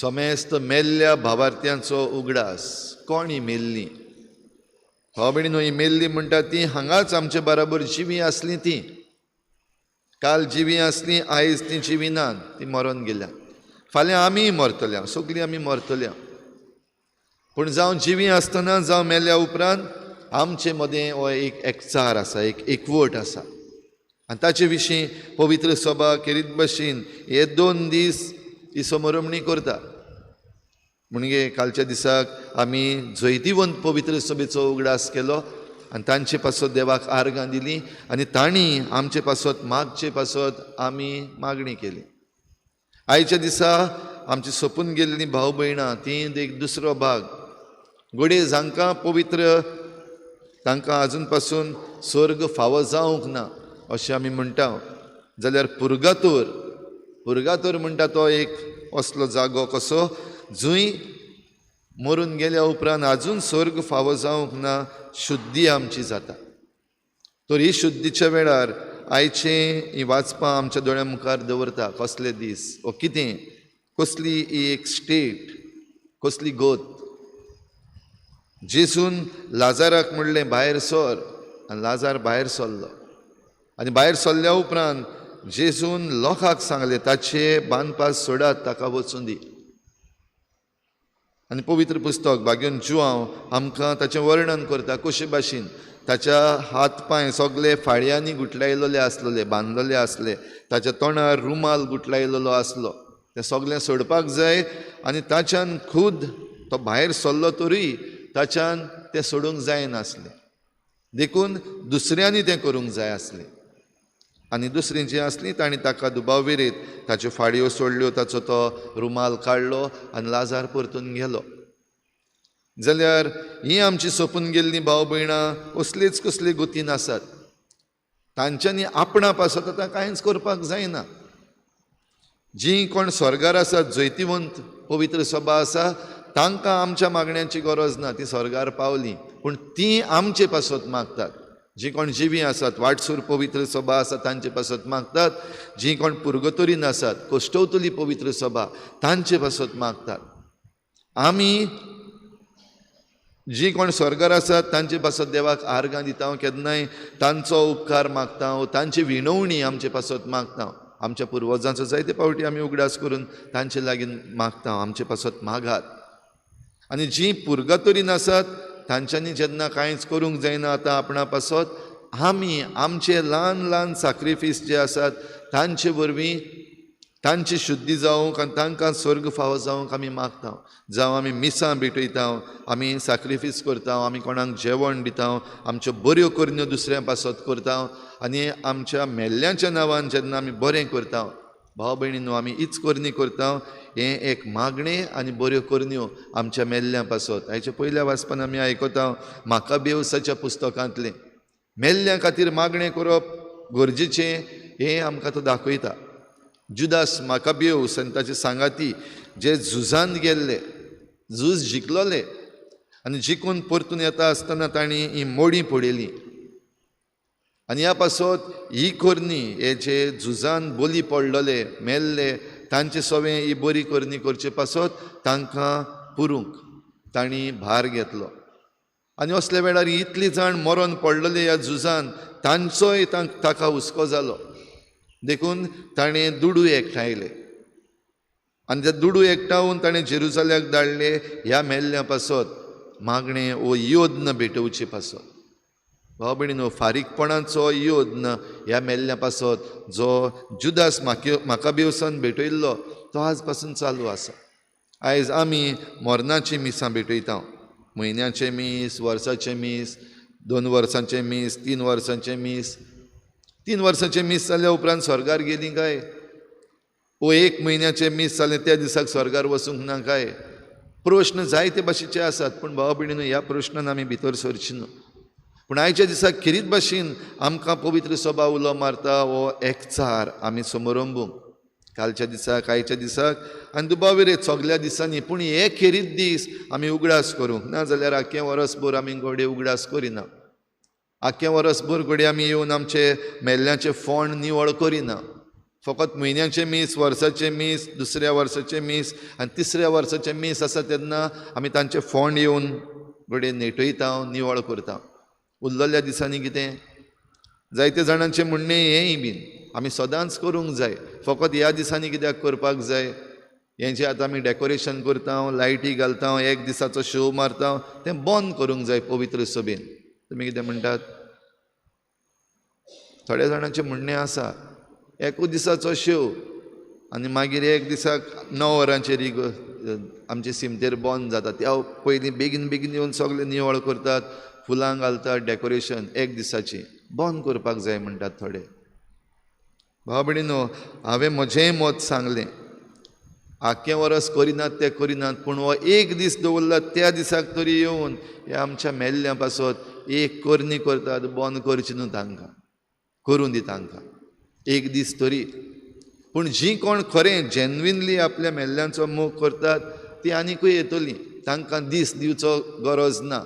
समेस्त मेल्ल्या भावार्थ्यांचो उगडास. कोण ही मेल्ली भाव भयणीनो? ही मेल्ली म्हणटा ती हांगाच आमचे बराबर जिवी आसली. ती काल जिवी आसली, आयज ती जिवी ना, ती मरोन गेल्या. फाल्यां आमीय मरतल्या, सगळीं आमी मरतल्या. पूण जावं जिवी आसतना जावं मेल्या उपरांत आमचे मदें हो एक एकचार आसा, एक एकवट आसा. आनी ताचे विशीं पवित्र सभा खेरीत भशेन हे 2 दीस ही समरमणी करता. म्हणजे कालच्या दिसाक आमी जैतिवंत पवित्र सभेचो उगडास केलो आनी तांचे पासत देवाक आर्गां दिली आनी तांणी आमचे पासत मागचे पासत आमी मागणी केली. आयच्या दिसा आमची सोंपून गेल्लीं भाव भयणां ती एक दुसरो भाग. घडये जांकां पवित्र तांकां आजून पासून स्वर्ग फावो जावंक ना अशें आमी म्हणटा, जाल्यार पुर्गातोर, पुर्गातोर म्हणटा तो एक असलो जागो कसो जंय मरून गेल्या उपरांत आजून स्वर्ग फावो जावंक ना, शुद्धी आमची जाता. तर ही शुद्धीच्या वेळार आयचें ही वाचपां आमच्या दोळ्या मुखार दवरता. कसले दीस ओ कितें, कसली ही एक स्टेट, कसली गोत. जेजून लाजाराक म्हणलें भायर सर, आनी लाजार भायर सरलो. आनी भायर सरल्या उपरांत जेजून लोकांक सांगलें ताचे बांदपास सोडात, ताका वचूं दी. आनी पवित्र पुस्तक भाग्योन जुआंव आमकां ताचें वर्णन करता कशे भाशेन ताच्या हात पांय सगळे फाळयांनी गुटलायलेले आसलेले, बांदलेले आसले, ताच्या तोंडार रुमाल गुटलायलेलो आसलो. तें सगळें सोडपाक जाय आनी ताच्यान खूद तो भायर सरलो तरूय ताच्यान तें सोडूंक जायनासलें, देखून दुसऱ्यांनी तें करूंक जाय आसलें. आनी दुसरीं जीं आसलीं तांणी ताका दुबाव विरीत ताच्यो फाळयो सोडल्यो, ताचो तो रुमाल काडलो आनी लाजार परतून गेलो. जाल्यार हीं आमची सोंपून गेल्लीं भाव भयणां असलीच कसली गोतीन आसात, तांच्यांनी आपणा पासत आतां कांयच करपाक जायना. जीं कोण स्वर्गार आसात, जैतिवंत पवित्र सभा आसा, तांकां आमच्या मागण्यांची गरज ना, ती स्वर्गार पावली. पूण तीं आमचे पासत मागतात. जीं कोण जिवीं आसात, वाटसूर पवित्र सभा आसा तांचे पासत मागतात. जीं कोण पुर्गतोरीन आसात, कोश्टवतली पवित्र सभा तांचे पासत मागतात. आमी जीं कोण स्वर्गार आसात तांचे पासत देवाक आर्गां दिता, केन्नाय तांचो उपकार मागता, तांची विणवणी आमचे पासत मागता. आमच्या पुर्वजांचो जायते फावटी आमी उगडास करून तांचे लागीं मागता, आमचे पासत मागात. आनी जीं पुर्गतोरीन आसात तांच्यांनी जेन्ना कांयच करूंक जायना आतां आपणा पासत, आमी आमचे ल्हान ल्हान साक्रिफीस जे आसात तांचे वरवीं तांची शुद्धी जावंक आनी तांकां स्वर्ग फावो जावंक आमी मागता. जावं आमी मिसां भेटयता, आमी साक्रिफीस करता, आमी कोणाक जेवण दिता, आमच्यो बऱ्यो करण्यो दुसऱ्यां पासत करता आनी आमच्या मेल्ल्यांच्या नांवान जेन्ना आमी बरें करता, भाव भयणीनो आमी हीच करणी करता. हें एक मागणें आनी बऱ्यो करण्यो आमच्या मेल्ल्यां पासत. आयच्या पयल्या वाचपान आमी आयकता म्हाका बेवसाच्या पुस्तकांतलें मेल्ल्यां खातीर मागणें करप गरजेचें हें आमकां तो दाखयता. जुदास माकाबेवस आनी ताचे सांगाती जे झुजान गेल्ले, झूज जिखलोले आनी जिखून परतून येता आसतना तांणी ही मोडी पडयली आनी ह्या पासत ही करणी हे जे झुजान बोली पडलेले मेल्ले तांचे सवें ही बरी करणी करचे पासत तांकां पुरूंक तांणी भार घेतलो. आनी असल्या वेळार इतली जाण मरोन पडलेले ह्या झुजान तांचोय ताका हुस्को जालो, देखून ताणें दुडू एकठांयले आनी ते दुडू एकठावन ताणें जेरुजाल्याक धाडले ह्या मेल्ल्या पासत मागणें ओ योद्न भेटोवचे पासत. भाव भयणीनो, फारीकपणाचो योद्न ह्या मेल्ल्या पासत जो जुदास माकाबेवसान भेटयल्लो तो आज पासून चालू आसा. आयज आमी मरणाचीं मिसां भेटयता, म्हयन्याचें मीस, वर्साचें मीस, 2 वर्सांचें मीस, 3 वर्सांचें मीस. 3 वर्सांचें मीस जाल्या उपरांत स्वर्गार गेलीं काय? ओ 1 म्हयन्याचें मीस जालें त्या दिसाक स्वर्गार वचूंक ना काय? प्रश्न जायते भाशेचे आसात, पूण भाव भयणीनो ह्या प्रश्नान आमी भितर सरची न्हू. पूण आयच्या दिसाक खेरीत भाशेन आमकां पवित्र सभा उलो मारता हो एकचार आमी समरंबूंक कालच्या दिसाक, आयच्या दिसाक आनी दुबावेर सगल्या दिसांनी. पूण हे खेरीत दीस आमी उगडास करूंक ना जाल्यार आख्खें वरसभर आमी घडये उगडास करिना, आख्खें वरसभर घडये आमी येवन आमचे मेल्ल्याचे फोंड निवळ करिना. फकत म्हयन्याचें मीस, वर्साचें मीस, दुसऱ्या वर्साचें मीस आनी तिसऱ्या वर्साचें मीस आसा तेन्ना आमी तांचे फोंड येवन घडये नेटयता, निवळ करता. उरलेल्या दिसांनी कितें? जायते जाणांचें म्हणणें हेंय बीन आमी सदांच करूंक जाय, फकत ह्या दिसांनी कित्याक करपाक जाय? हें जें आतां आमी डेकोरेशन करता, लायटी घालता, एक दिसाचो शो मारता, तें बंद करूंक जाय पवित्र सभेन. तुमी कितें म्हणटात? थोड्या जाणांचें म्हणणें आसा एकूच दिसाचो शो आनी मागीर एक दिसाक 9 वरांचेर आमचे सिमतेर बंद जाता. त्या पयलीं बेगीन बेगीन येवन सगळें निवळ करतात, फुलां घालतात, डेकोरेशन एक दिसाची बंद करपाक जाय म्हणटात थोडे. भाव भयणीनो, हांवें म्हजेंय मत सांगलें. आख्खें वरस करिनात ते करिनात, पूण हो एक दीस दवरला त्या दिसाक तरी येवन ह्या आमच्या मेल्ल्या पासत एक करणी करतात, बंद करची न्हू तांकां, करूं दी तांकां एक दीस तरी. पूण जीं कोण खरें जेन्युइनली आपल्या मेल्ल्यांचो मोग करतात ती आनीकूय येतलीं, तांकां दीस दिवचो गरज ना.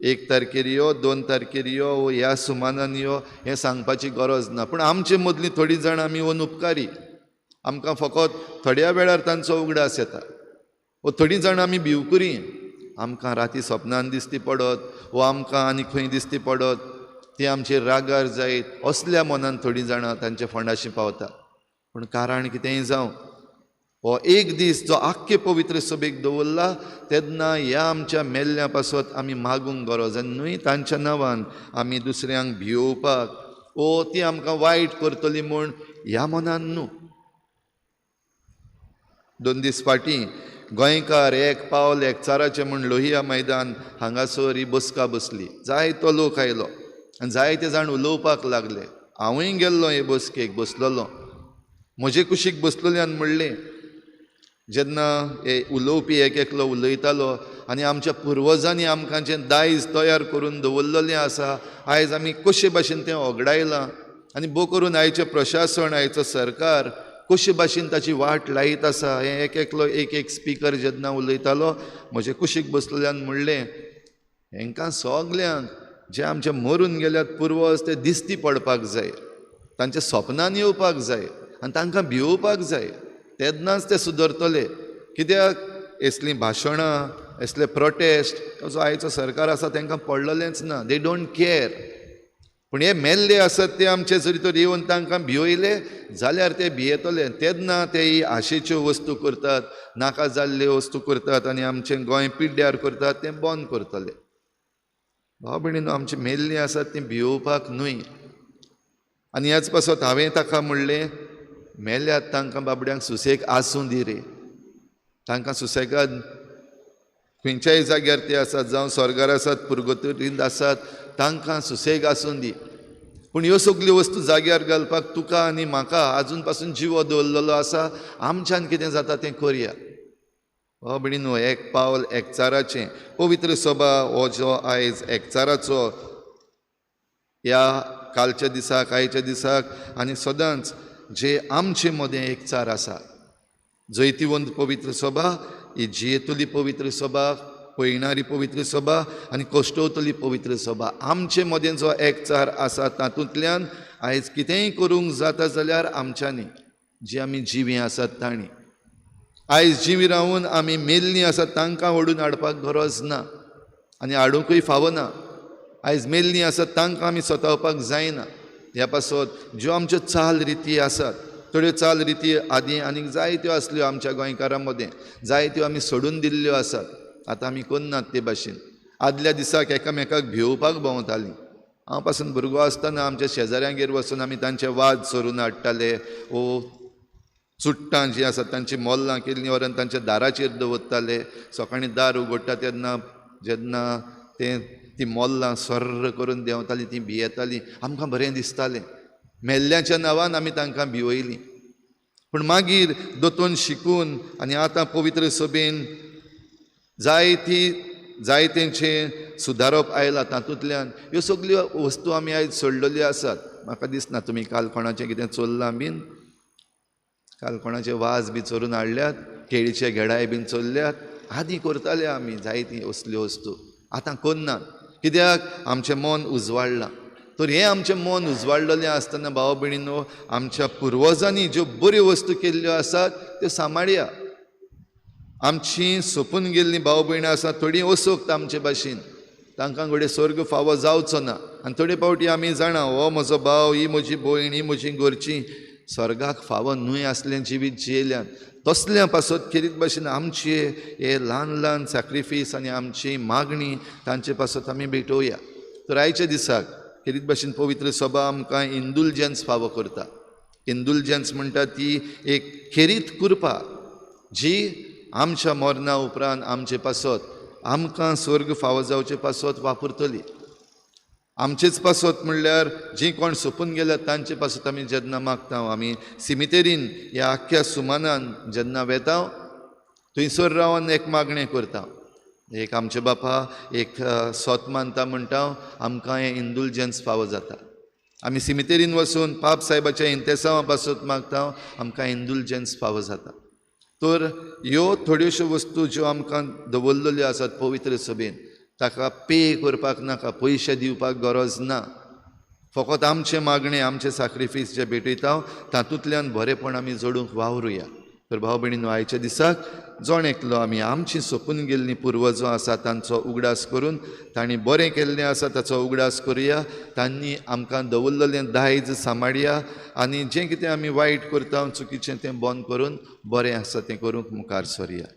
1 तारखेर यो, 2 तारखेर यो, ह्या सुमानान यो हें सांगपाची गरज ना. पूण आमचे मदलीं थोडीं जाणां आमी अनुपकारी, आमकां फकत थोड्या वेळार तांचो उगडास येता. वो थोडीं जाणां आमी भिवकुरी, आमकां राती सपनान दिसती पडत वो आमकां आनी खंय दिसती पडत, ती आमचेर रागार जायत, असल्या मनान थोडीं जाणां तांच्या फोंडाशी पावता. पूण कारण कितेंय जावं, हो एक दीस जो आख्खे पवित्र सभेक दवरला तेन्ना ह्या आमच्या मेल्ल्या पासत आमी मागूंक गरज आनी न्हय तांच्या नांवान आमी दुसऱ्यांक भियोवपाक ओ ती आमकां वायट करतली म्हूण ह्या मनान न्हू. 2 दीस फाटीं गोंयकार एक पावल एकचाराचें म्हूण लोहिया मैदान हांगासर ही बसका बसली. जायतो लोक आयलो आनी जायते जाण उलोवपाक लागले. हांवूय गेल्लो हे बसकेक, बसलेलो. म्हजे कुशीक बसलेल्यान म्हणलें, जेन्ना हे उलोवपी एक एकलो उलयतालो आनी आमच्या पुर्वजांनी आमकां जें दायज तयार करून दवरलेलें आसा, आयज आमी कशे भाशेन तें ओगडायलां आनी भोव करून आयचें प्रशासन, आयचो सरकार कशे भाशेन ताची वाट लायत आसा, हें एक एकलो एक एक स्पिकर जेन्ना उलयतालो म्हजे कुशीक बसलेल्यान म्हणलें, हेंकां सगल्यांक जे आमचे मरून गेल्यात पुर्वज ते दिसती पडपाक जाय, तांच्या सपनान येवपाक जाय आनी तांकां भियोवपाक जाय, तेन्नाच ते सुदरतले. कित्याक असलीं भाशणां, असले प्रोटेस्ट जो आयचो सरकार आसा तांकां पडलेलेंच ना, they don't care. पूण हे मेल्ले आसात ते आमचे जरी तर येवन तांकां भिवयले जाल्यार ते भियेतले. तेन्ना ते ही आशेच्यो वस्तू करतात, नाका जाल्ल्यो वस्तू करतात आनी आमचें गोंय पिड्ड्यार करतात, तें बंद करतले. भाव भयणीनो, आमची मेल्लीं आसात तीं भियोवपाक न्हय. आनी ह्याच पासत हांवें ताका म्हणलें, मेल्यात तांकां बाबड्यांक सुसेग आसूं दी रे, तांकां सुसेगाद खंयच्याय जाग्यार ते आसात, जावं स्वर्गार आसात, पुर्गतुरींत आसात, तांकां सुसेग आसूं दी. पूण ह्यो सगल्यो वस्तू जाग्यार घालपाक तुका आनी म्हाका आजून पासून जिवो दवरलेलो आसा, आमच्यान कितें जाता तें करया. भाव भयणीनो, एक पावल एकचाराचें पवित्र सभा हो जो आयज एकचाराचो ह्या कालच्या दिसाक, आयच्या दिसाक आनी सदांच जे आमचे मदें एकचार आसा, जैतिवंत पवित्र सभा ही जियेतली पवित्र सभा, पळयणारी पवित्र सभा आनी कश्टवतली पवित्र सभा, आमचे मदें जो एकचार आसा तातूंतल्यान आयज कितेंय करूंक जाता जाल्यार आमच्यांनी जी आमी जिवीं आसात तांणी आयज जिवीं रावून आमी मेल्लीं आसात तांकां ओडून हाडपाक गरज ना आनी हाडुंकूय फावना. आयज मेल्लीं आसात तांकां आमी सतावपाक जायना. ह्या पासत ज्यो आमच्यो चाल रिती आसात, थोड्यो चाल रिती आदीं आनीक जायत्यो आसल्यो आमच्या गोंयकारां मदें, जायत्यो आमी सोडून दिल्ल्यो आसात, आतां आमी करनात ते भाशेन. आदल्या दिसाक एकामेकाक भियोवपाक भोंवतालीं. हांव पासून भुरगो आसतना आमच्या शेजाऱ्यांगेर वचून आमी तांचे वाद चोरून हाडटाले, ओ चुट्टां जीं आसात तांची मोल्लां केल्लीं व्हरून तांच्या दाराचेर दवरताले. सकाळीं दार उगडटा तेन्ना जेन्ना तें ती मोल्लां सर्र करून देंवतालीं, तीं भियेतालीं, आमकां बरें दिसतालें. मेल्ल्याच्या नांवान आमी तांकां भिवयलीं. पूण मागीर दोतोन शिकून आनी आतां पवित्र सभेन जायतेंचें सुदारप आयलां, तातूंतल्यान ह्यो सगल्यो वस्तू आमी आयज सोडलेल्यो आसात. म्हाका दिसना तुमी काल कोणाचें कितें चोरलां बीन, काल कोणाचे वाज बी चोरून हाडल्यात, केळीचे घेडाय बीन चोरल्यात. आदीं करताले आमी जायतीं असल्यो वस्तू, आतां करनात. कित्याक आमचें मन उजवाडलां. तर हें आमचें मन उजवाडलेलें आसतना भाव भयणीनो, आमच्या पुर्वजांनी ज्यो बऱ्यो वस्तू केल्ल्यो आसात त्यो सांबाळया. आमची सोंपून गेल्लीं भाव भयणां आसात, थोडीं असोक्त आमचे भाशेन, तांकां घडये स्वर्ग फावो जावचो ना. आनी थोडे फावटी आमी जाणा हो म्हजो भाव, ही म्हजी भयण, ही म्हजी घरचीं स्वर्गाक फावो न्हय आसलें जिवीत जियेल्यान. तसल्या पासत खेरीत भाशेन आमचे हे ल्हान ल्हान सॅक्रिफीस आनी आमची मागणी तांचे पासत आमी भेटोवया. तर आयच्या दिसाक खेरीत भाशेन पवित्र सभा आमकां इंदुलजन्स फावो करता. इंदुलजन्स म्हणटा ती एक खेरीत कृपा जी आमच्या मरणा उपरांत आमचे पासत आमकां स्वर्ग फावो जावचे पासत वापरतली. आमचेच पासत म्हणल्यार जीं कोण सोंपून गेल्यात तांचे पासत आमी जेन्ना मागता, आमी सिमितेरीन ह्या आख्ख्या सुमानान जेन्ना वेता थंयसर रावन एक मागणें करता, एक आमचे बापा एक सोत मानता म्हणटा, आमकां हें इंदुलजन्स फावो जाता. आमी सिमितेरीन वचून पाप सायबाच्या इंतेसांवा पासत मागता, आमकां इंदुलजन्स फावो जाता. तर ह्यो थोड्योश्यो वस्तू ज्यो आमकां दवरलेल्यो आसात पवित्र सभेन, ताका पे करपाक नाका, पयशे दिवपाक गरज ना. फकत आमचें मागणें, आमचें साक्रिफीस जें भेटयता तातूंतल्यान बरेंपण आमी जोडूंक वावरुया. तर भाव भयणीनो, आयच्या दिसाक जण एकलो आमी आमची सोंपून गेल्लीं पुर्वजां आसा तांचो उगडास करून तांणी बरें केल्लें आसा ताचो उगडास करुया, तांणी आमकां दवरलेलें दायज सांबाळया आनी जें कितें आमी वायट करता चुकीचें तें बंद करून बरें आसा तें करूंक मुखार सरया.